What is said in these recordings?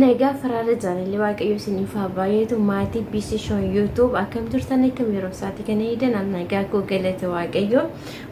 Nagaa faraara jaalalli waaqayyo isiniif haa baay'atu maatii BC Show YouTube akkam turtan akkam yeroo isaati kana eedan an nagaa koo galata waaqayyo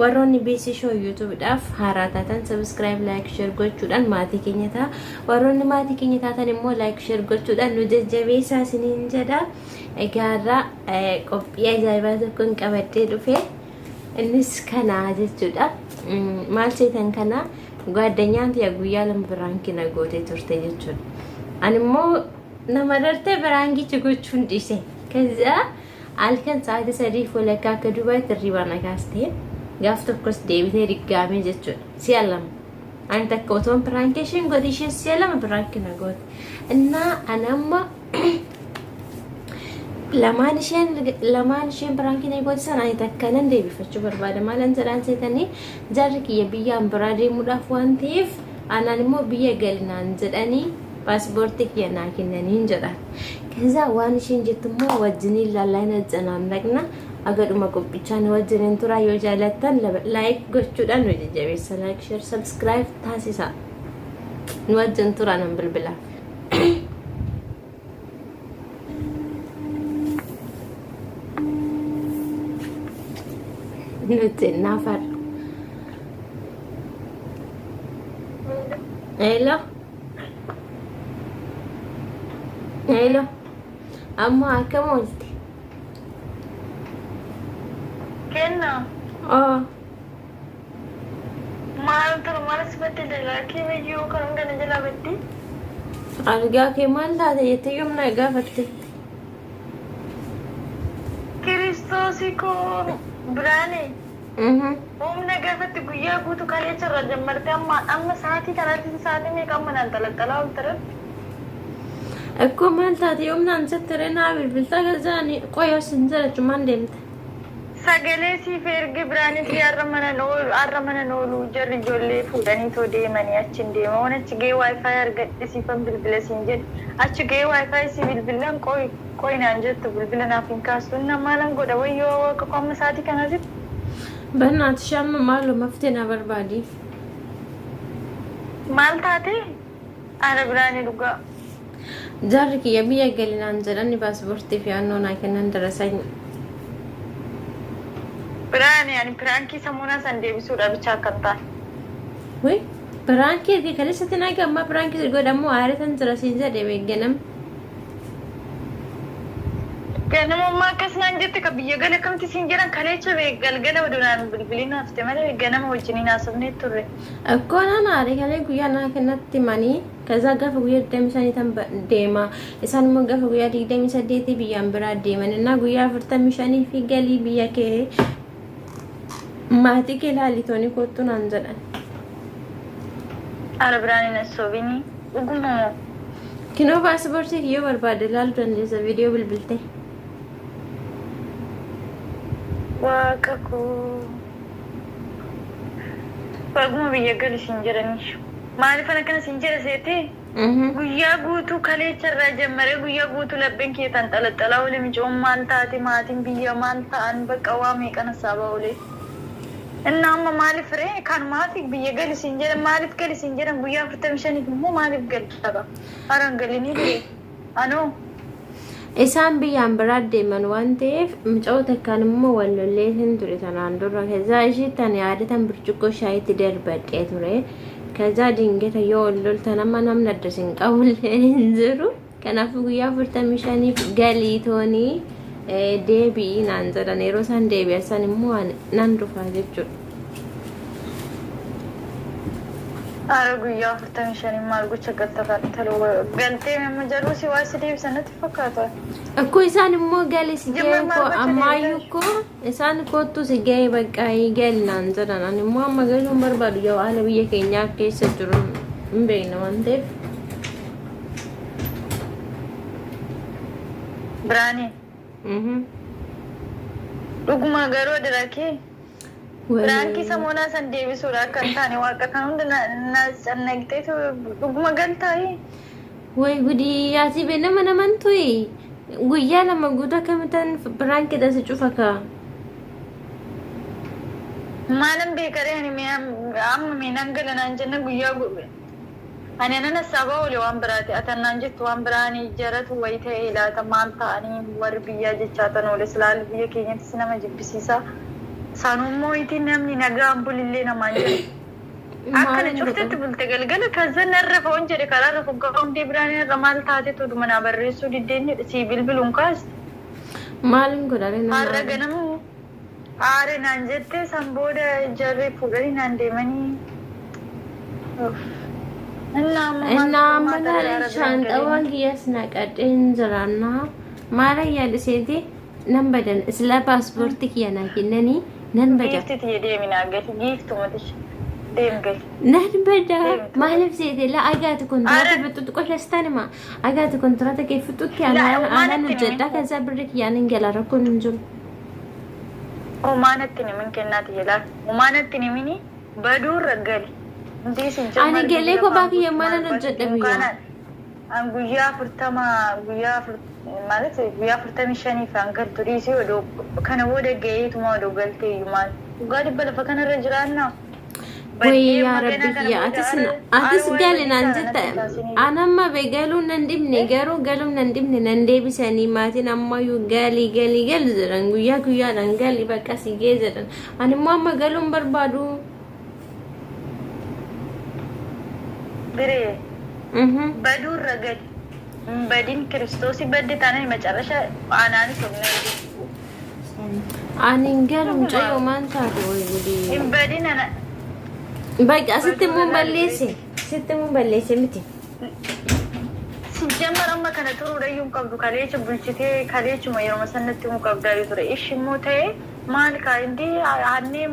warroonni BC Show YouTube dhaaf haaraa taatan subscribe like share gochuudhaan maatii keenya ta'a warroonni maatii keenya taatan immoo like share gochuudhaan nu jajjabeessaa isiniin jedha egaa irraa qophii ajaa'ibaa tokkoon qabadhee dhufe innis kana jechuudha maal seetan kana Gaaddanyaan tiya guyyaa lama biraankii na gootee turte jechuudha. Ani immoo nama dartee biraankicha gochuun dhiise. Kaza halkan sa'aatii sadii walakkaa akka Dubaayitti hirribaa na kaastee gaaf tokkos deebitee diggaamee jechuudha. Si'a lama. Ani takka otoon biraankii isheen godhe isheen si'a lama biraankii na goote. Innaa ani amma lamaan isheen lamaan isheen biraankii na goote sana ani takka nan deebifachuu barbaada. Maalan jedhaan seetanii jarri kiyya biyyaan biraa deemuudhaaf waan ta'eef anaan immoo biyya galinaan jedhanii paaspoortii kiyya naa kennaniin jedhan. Kazaa waan isheen jettu immoo wajjiniin laallaa hin ajjanaan dhaqna. Agadhuma qophichaan wajjiniin turaa yoo jaalattan like gochuudhaan nu jajjabeessa. Like, share, subscribe taasisa. Nu wajjin turaa nan bilbilaa. Nuti nafar. Hello. Hello. Amma akkam oolte? Kenna. Oo. Maal ture maal si batte jalaa kee bayyuu kan hunda na jalaa batte. Argaa kee maal taate jettee yoom na gaafatte? Kiristoosii koo biraane. Humna gaafatti guyyaa guutuu kaleessa irraa jammartee amma amma sa'aatii kanatti sa'aatii meeqa amma naan xalaxalaa oolta rabbi. Akkoo maal taate yoom naan jette ree naa bilbiltaa gazaani qoyoo sin jalachumaan deemte. Sagalee siif erge biraanis har'a mana oolu har'a mana oolu jarri ijoollee fuudhanii too deemanii achiin deema waan achi ga'ee wifi argadhe siifan bilbila siin jedhe achi ga'ee wifi si bilbilan qoy qoy naan jettu bilbila naaf hin kaastu inna maalan godha wayyoo waaqa koo amma sa'aatii kana asitti. Barnaatish amma maaloo maftee na barbaadi. Maal taate ara biraanii dhugaa. Jarri kiyya biyya gali naan jedhani paaspoortii fi annoo naa kennan darasanyi. Biraani ani piraankii samuunaa san deebisuudha bichaa akka hin taane. Wey piraankii erga kaleessatti naa gammaa piraankii si godhamu aaritan jira siin jedhe beegganam. Ganamummaa akkas naan jette ka biyya gala akkamti siin jedhan kaleecha bee galgala oduu naan bilbiliin hafte malee ganama wajjiniin haasofnee turre. Akkoo naan aare kalee guyyaa naa kennatti manii Kazaa gaafa guyyaa 25 tan deema. Isaan immoo gaafa guyyaa 28 biyyaan biraa deeman. Innaa guyyaa 45 fi galii biyya kee maatii kee laali tooni koottu naan jedhan. Ara biraan hin sobini dhuguma moo. Kinoo paaspoortii kiyyoo barbaade laaluu dandeessa viidiyoo bilbiltee. Waaqa koo. Baguma biyya gali siin jedhanii. Maalifan akkana siin jedha seetee? Guyyaa guutuu kaleecha irraa jammaree guyyaa guutuu lapheen kee tanxalaxalaa oole micoon maal taate maatiin biyya maal ta'an bakka waa meeqan hassaabaa oole. Inna amma maaliif ree kanumaafi biyya gali siin jedhan maaliif gali siin jedhan guyyaa 45f immoo maaliif galta haran galinii ture anoo. Isaan biyyaan biraa deeman waan ta'eef mucoo takkaan immoo wal lolleetiin ture tanaan dura. Kazaa ishii tan yaadatan burcuqqoo shaayitti darbadhee ture. Kazaa dingata yoo wal loltan amma namni adda isin qabullee hin jiru. Kanaafuu guyyaa 45f galii toonii deebi'i naan jedhan yeroo isaan deebi'an san immoo nan dhufa jechuudha. Ara guyyaa 45 maal gocha galta taluu galtee amma jaruu si waa si deebisan natti fakkaata. Akkoo isaan immoo gali si Jimma ga'e maal koo gocha ammaayyuu deebitan? koo isaan koottu si ga'e bakka gali naan jedhan ani immoo amma galuu hin barbaadu yoo haala biyya keenyaa keessa jiru hin beekna waan ta'eef. Biraanii dhuguma garuu adirakee. Piraankii samoonaa san deebisuudha akka hin taane waaqa kan hunda na cannaqxeetu dhuguma galtaayi. Way gudii yaasii bee nama naman tuyi guyyaa lama guutuu akkamitan piraankiidha si cufa kaa. Maalan beekaree ani mee amma mee nan gala naan jenna guyyaa gube. Ani anan hassaabaa oole waan biraati. Ati annaan jettu waan biraa ani jaratu wayi ta'e laata maal ta'anii warri biyyaa jechaatan oole silaa biyya keenyattis nama jibbisiisa. Sanummoo iti namni nagaan bulillee namaan jedhu. Akkana Maalin cuftetti godha? bulte galgala kaza narra foon jedhe karaarra foggaa hundee biraan irra maal taatetu oduma naa barreessuu diddeen jedhe sii bilbiluun kaas. Maalin godha ree nama Har'a aare? ganamu aare naan jettee san booda jarri fuudhanii naan deemanii. Innaa amma maaltu Innaa amma furmaata laala araara biraan shaanxawwan galiin? kiyyaas naqadheen jiraannaa. Maala yaadhiseeti nan badan silaa paaspoortii kiyya naa kennanii nan bada. Giifti tiyya deemi naa gali giiftuma tiyya deem gali Nan bada deemi too gali. maaliif seete laa agaati kontiraata Ara fixutti qoshastaan hima agaati kontiraata kee fixutti laa anaan homaa anaan natti hin himin. hojjedha kaza birri kiyyaan hin gala rakkoon hin jiru. Homaa natti hin himin kennaa tiyya laal homaa natti hin himini baduurra gali. Intii Ani sijjammar galee biyya kophaa lafaan kiyya guutuu maalan maal hojjedha gochuu biyya. kaanaan an guyyaa 40 guyyaa afur ማለት guyyaa 45f an galtu dhiisii odoo kana booda gaheetuma odoo galtee iyyuu maal dhugaa dhibba lafa kanarra jiraannaa Wayii baddee yaa amma rabbi ganaa kana kiyya booda atis ara atis ara waa'ee gali naan badiisaa jetta natti hin taasiniyyuu. an amma be galuu nan dhibne garuu galuun nan dhibne nan deebisanii maatiin ammayyuu gali gali gali jedhan guyyaa guyyaadhaan gali bakka si gee jedhan ani immoo amma galuun barbaadu. Biree baduurra gali hin badin kiristoosi badde taanaan macarrasha aanaanis of na Ani hin galu dhuguma mucayyoo maan taate wayi gudii. hin badin ana Bakka asitti baduurra immoo laali balleesse bireetti. sitti immoo balleesse miti. Sijjamar amma kana turuudhayyuu hin qabdu kaleecha bulchitee kaleechuma yeroo sanatti himuu qabdaayyuu ture ishi immoo ta'e maal kaa indi hannee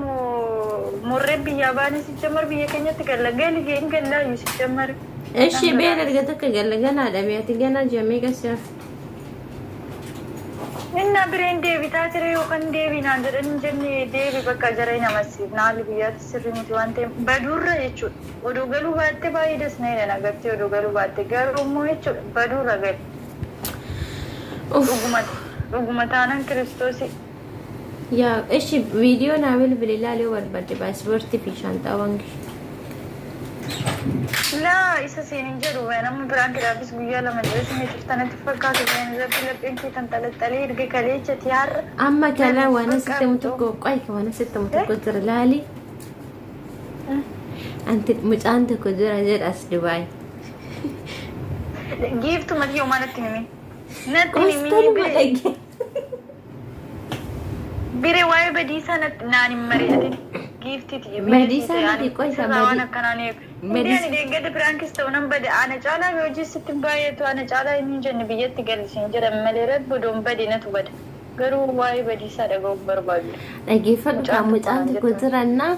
morree biyyaa baanee sijjamar biyya keenyatti galla gali hin gallaayyuu sijjamar Eshi been erga takka galla ganaadha mi'ati ganaa ji'a meeqa si hafe. Inna bireen deebitaa jira yookaan deebii naan jedhan hin jenne deebi bakka jara hin amansiifna haalli biyyaatti sirrii miti waan ta'eef baduurra jechuudha. Oduu galuu baatte baay'ee das na jedhan agartee oduu galuu baatte garuu immoo jechuudha baduurra gali. Uff. Dhuguma dhuguma taanaan kiristoosii. Yaa eshi viidiyoo naa bilbili ilaali yoo barbaadde paaspoortii fi shaanxaawwan kee. Laa isa siin hin jedhu nama biraan kidhaafis guyyaa lama jedhee ni cuftanatti fakkaatu rabbi lapheen kee kan xalaxalee erga kaleechati har'a Amma kalaa waan bakka asitti himu tokko qoy waan asitti himu tokko jira laali. Anti mucaan tokko jira jedha as Dubaay. Giiftu mati yooma natti himi. Natti himi Qostanuma bire. dhagge. Bire waa'ee badiisaa natti naan hin mari'atin. Giiftiiti biyya Badiisaa siite miti ani qoysa sirraa waan badii. akkanaan eegu. Hindi Badiis ani deeggadda piraankis ta'u nan bade ana caalaa hojii sitti hin baay'atu ana caalaa hin jenne biyyatti galisiin jedhan malee rabbi odoon bade natu bada. Garuu waa'ee badiisaa dhaga'uuf barbaadu. Dhaggeeffadhu kaa Mucaan tokko mucaan naan tokko jettu. jirannaa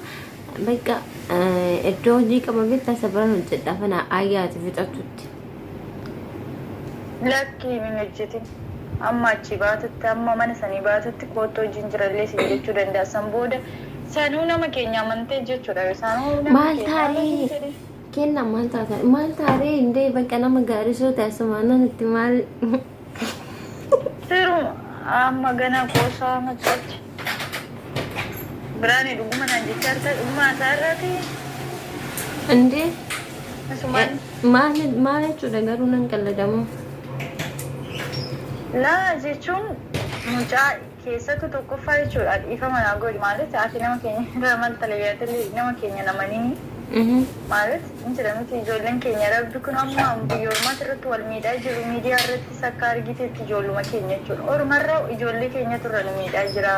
bakka iddoo hojii qaba beektaa isa biran hojjedha fana ayyaati fixattutti. Lakkii hin hojjetin. Amma achi baatutti amma mana sanii baatutti koottoo hojiin jirallee siin jechuu danda'a. San booda sanuu nama keenya amantee jechuudha. Sanuu nama Maal keenya taaree amantii jedhee. kenna maal taata maal taaree indee bakka nama gaarii soo taasisumaan itti maal Siruma amma gana qoosaa macachi. Biraani dhuguma naan jechaa jirta dhuguma isaa irraati. Indee Asumaan. Maal maal jechuudha garuu nan qalladamoo. Laa jechuun mucaa keessattuu tokkoffaa jechuudha dhiifama naa godhi ማለት ati nama keenya irraa maal talayyaatillee nama keenya namanini ማለት hin jira miti ijoolleen keenya rabbi kun amma biyya ormaati irratti wal miidhaa jiru miidiyaa irrattis akka argitetti ijoolluma keenya jechuudha ormarra ijoollee keenyatu irra nu miidhaa jira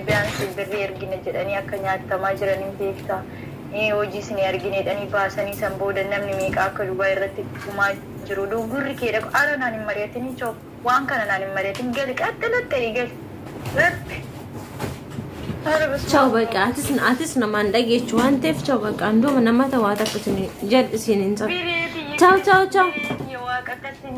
biyaansi birrii ergina jedhanii akka nyaatamaa jiran hin beekta hojii isin argine jedhanii baasanii san booda namni meeqa akka Dubaay irratti dhumaa jiru gurri kee dhaqu ara naan hin mari'atin ijoo waan kana naan hin mari'atin gali qaxxalaxxee gali rabbi ara basuma Ciao bakka atis atis namaan dhageechu waan ta'eef ciao bakka anduma nama ta'u haa takka isin jedhi isin hin ta'u. Ciao ciao ciao. Waaqa akkasiin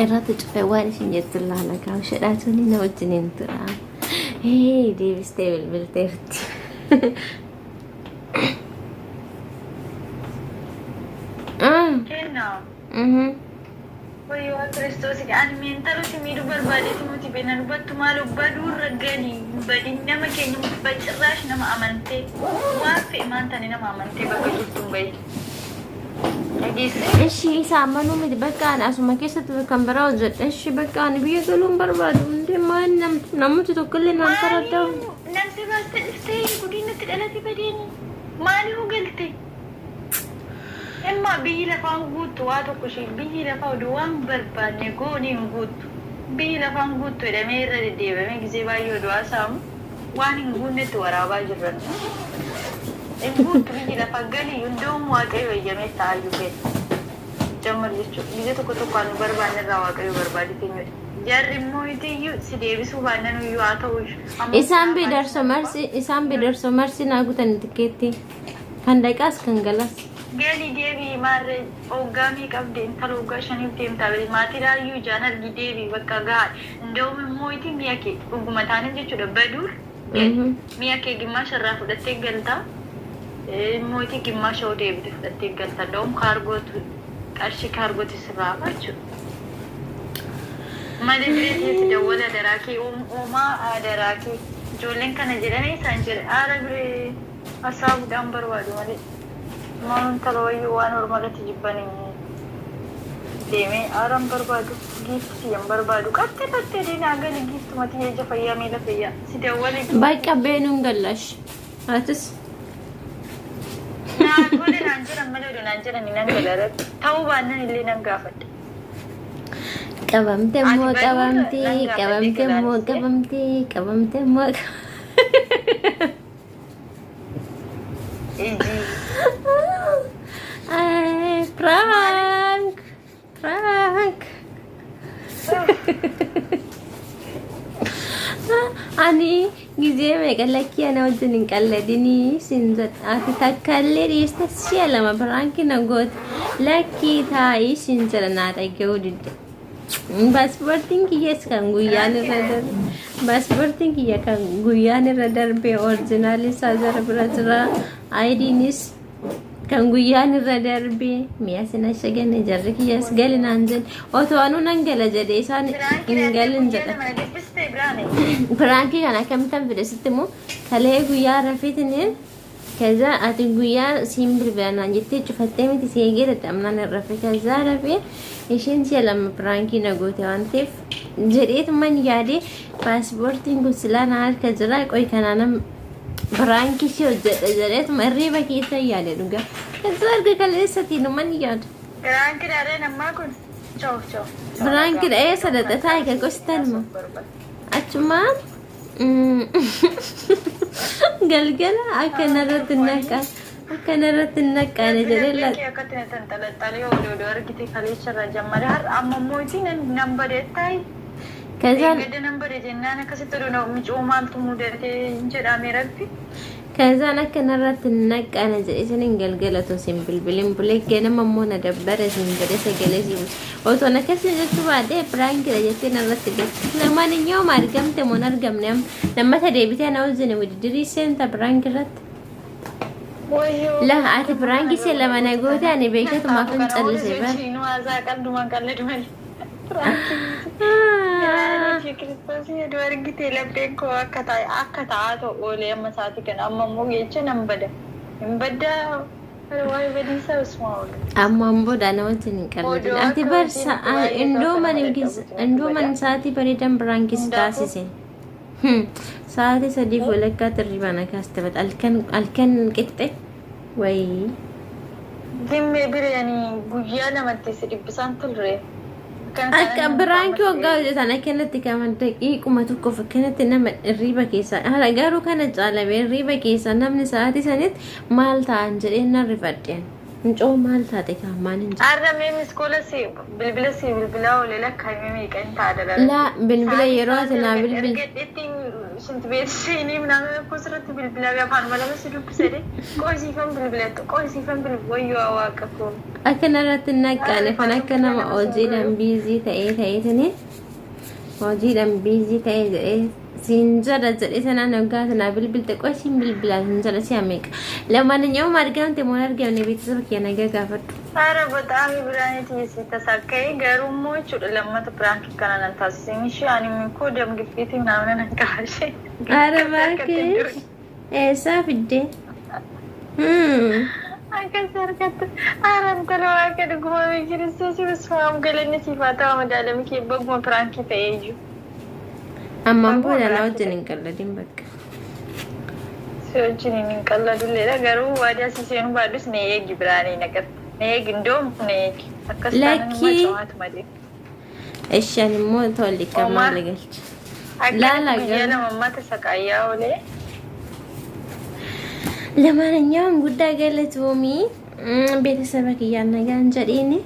Irratti cufee waan isin jettu laala kaawshadhaa tuni na wajjin hin tura. Hee deebistee bilbilteerti. Kenna. Wayyoo Kiristoos, ani meentalutti miidhuu barbaadeeti nuti beena dubattu maal baduurra gali badin nama keenya bacirraash nama amantee waan fe'e maan tane nama amantee bakka jirtu hin bahin. Dhageessee? Ishi isa amanuu miti, bakka ani asuma keessatti kan biraa hojjedha. Ishi bakka ani biyya galuu hin barbaadu. Hundee maal namni tokkollee naan taraddaa'u. Maaliif namsi baaste dhuftee gudiin nutti dhalate badeeni? Maaliif galte? Imma biyyi lafaan guuttu waa tokko ishee biyyi lafaa oduu waan barbaanne goonii hin guuttu. Biyyi lafaan guuttu jedhamee irra deddeebi'amee gisee baay'ee oduu haasa'amu waan hin guunnetti waraabaa jirran. Hin guuttu biyyi lafaa, galii hundaa'uun Waaqayyo eeyyamee ta'aayyuu gali. Jammar jechuudha. Gisee tokko tokko waan nu barbaanne irraa Waaqayyo barbaade keenyudha. Jarri immoo itiyyuu si deebisuu baannan iyyuu haa ta'u iyyuu. Amma Isaan silaa bidarso baay'ee marsi, isaan bidarso marsi naa gutan tikeetti. Kan dhaqaas kan galas. Gali, deebii maarree hoggaa meeqa qabde intala hoggaa 5f deemtaa bari maatii raayyuu ijaan argi, deebii bakka gahaadha. Inda'uum immoo iti mi'a kee dhuguma taanin jechuudha baduur gali mi'a kee gimmaasha irraa fudhattee galtaa, immoo iti gimmaasha hoo deebite fudhattee galta. Inda'uum kaargootu qarshii kaargooti sirraa hafa jechuudha. Malee biree keessa dawwala daraa kee uumaa daraa kee ijoolleen kana jedhanii isaan jedhe haala biree hasaabuudhaan barbaadu malee. Maal intala wayyuu waan orma irratti jibbanii deemee aaraan barbaadu, giifti tiyya hin barbaadu, qaxxe qaxxe diinaa gali giiftuma tiyya, ija fayyaa miila fayyaa si dawwale giifti. Bakka beenuun gallash. Atis. Naa tole naan jedhan malee oduu naan jedhani nan gala irratti ta'uu baannan illee nan gaafadha. Qabamte immoo Ati baduurra qabamte nan gaafadhe qabamte immoo galaanis. qabamte qabamte immoo. Iji. Ay, prank! Prank! Ani gizee meeqa lakkii ana wajjin hin qalladinii siin jedha. Ati takka illee dhiiste si'a lama prank na goote. Lakkii taa'ii siin jedha, naa dhaga'uu didde. Paaspoortiin kiyyas kan guyyaan irra darbe. Paaspoortiin kiyya kan guyyaan irra darbe original isaa jara bira jira. IDnis kan guyyaan irra darbe mi'a sin ashagane, jarri kiyyas gali naan jedhe. Otoo anuu nan gala jedhe isaan hin galin jedha. Piraankii kana akkamittan fide sitti immoo? Kalee guyyaa rafeetiniin ከዛ ati guyyaa siin bilbila naan jettee cufattee miti, si eegee dadhabnaan hin rafe. ከዛ rafee isheen si'a lama piraankii na goote waan ta'eef jedheetuman yaadee, paaspoortiin kun silaa na harka jira, qoy kanaanan piraankii ishee hojjedha jedheetuma hirriiba keessa yaade dhugaa. ከዛ arga kaleessatiin numan yaada. Piraankii dhaadheen ammaa kun choo choo. Piraankii dha'ee sadaqataa egaa gostanuma. Achumaan galgala akka narratti naqqaane jedhee Laphee akkatti na tanxalaxalee oduu oduu argite kaleessa irraa jammare har'a amma immoo itti nan badee taayi. ከዛን Eeggadda nan bade jennaan akkasitti oduu micoo maaltu mudate jedhame rabbi. ከዛን akka narratti naqqaane jedhee saniin galgala otoo siin bilbilin bulee, ganama immoo na dabbare siin jedhee sagalee sii buuse. Otoo akkasii jechuu baadhee piraankiidha jettee narratti galte. ለማንኛውም argamte moo hin argamne? Amma lammata deebitee na wajjin wudidirii seenta prank irratti. Wayyoo. La ati piraankii see lama na goote, ani beekatumaaf hin callise bara. Nu haasaa qaldumaan qalladu malee. Kiristoosii oduu argite lapheen koo akka taa'e akka ta'aa ta'u oolee amma sa'aatii kana amma immoo jecha nan bada. Hin baddaa waa'ee badiisaa osuma oolu. Ammaan booda na wajjin hin qalladin. Oduu Ati akka bar hojiin baay'ee indooman tokko nama indooman sa'aatii bareedan piraankii si taasise. Sa'aatii 3:30 hirribaa na kaaste bata halkan halkan qixxe wayii. Dimmee bireeni guyyaa lamatti si dhibbisaan turre. Akka piraankii waggaa hojjetan akkanatti kama daqiiquma tokkoof akkanatti nama hirriba keessa haala garuu kana caalame hirriba keessa namni sa'aatii sanitti maal ta'an jedhee nan rifadheen. Mucoo maal taate kaamaan hin jiru. Har'a mee missed call si bilbila si bilbilaa oolee lakkaa'imee meeqan ta'a dalagaa. Laa, bilbila yeroo ati naa bilbil. Ergadheetti shinti beeksisanii nama sirriitti bilbilaa afaan malama si dubbisee qoysiifan bilbilattu qoysiifan bilbil wayyoo waaqa koo. Akka narratti hin naqqaane kan akka nama hojiidhaan busy ta'ee ta'eetini hojiidhaan busy ta'ee jedhee. Siin jedha jedhee sanaan hoggaa sanaa bilbilte qoy siin bilbilaa siin jedha si'a meeqa. Lamaanኛውም argamte moo hin argamne beeksisa kiyya nagaa gaafadhu. Ara በጣም ብራኒት ተሳካይ garuu immoo jechuudha lammata prank kana nan taasisin ishee ani koo ደም ግፊት ምናምን nan qabaashee. Ara baakee eessaa fidde? Akkas harkatti ara intala waaqa dhuguma Kiristoos በስመ galanni siif haa ta'u madaalami kee baguma prank ta'ee iyyuu. Ammaan booda na wajjin hin qalladin bakka. Si wajjin hin qalladulleedha garuu waadaa si seenuu baadhus na eegi biraanii naqatte. Na eegi indoom na eegi. Akkas taanaan immoo Lakkii. cimaatu malee. Ishaan immoo tolli kan Homaa. maal galcha. Laala Akka guyyaa garuu. lama ammata saqaayyaa oolee. ለማንኛውም guddaa galatoomii ቤተሰብ kiyyaan nagaan jedhiini.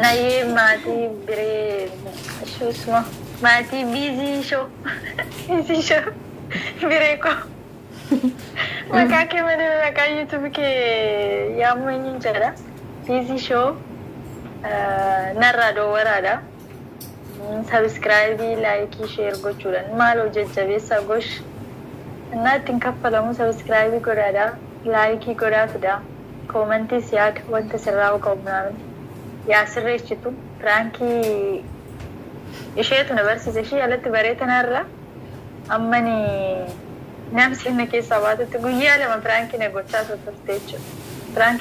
Nayyee maatii biree shuusuma maatii biizii shoo biizii shoo biree koo maqaa kee malee maqaa YouTube kee yaamuu eenyuun jedha biizii shoo narraa doowwaraadha. Subscribe, like, share gochuudhaan maaloo jajjabeessaa gosh innaa ittiin kaffalamu subscribe godhaadha, like godhaatudha, commentiis yaada wanta sirraa qabu naamin yaa sirreessitu prank isheetu na barsiise ishee alatti baree tanarra ammani namsi na keessaa baatutti guyyaa 2 prank na gochaa turte jechuudha. Prank.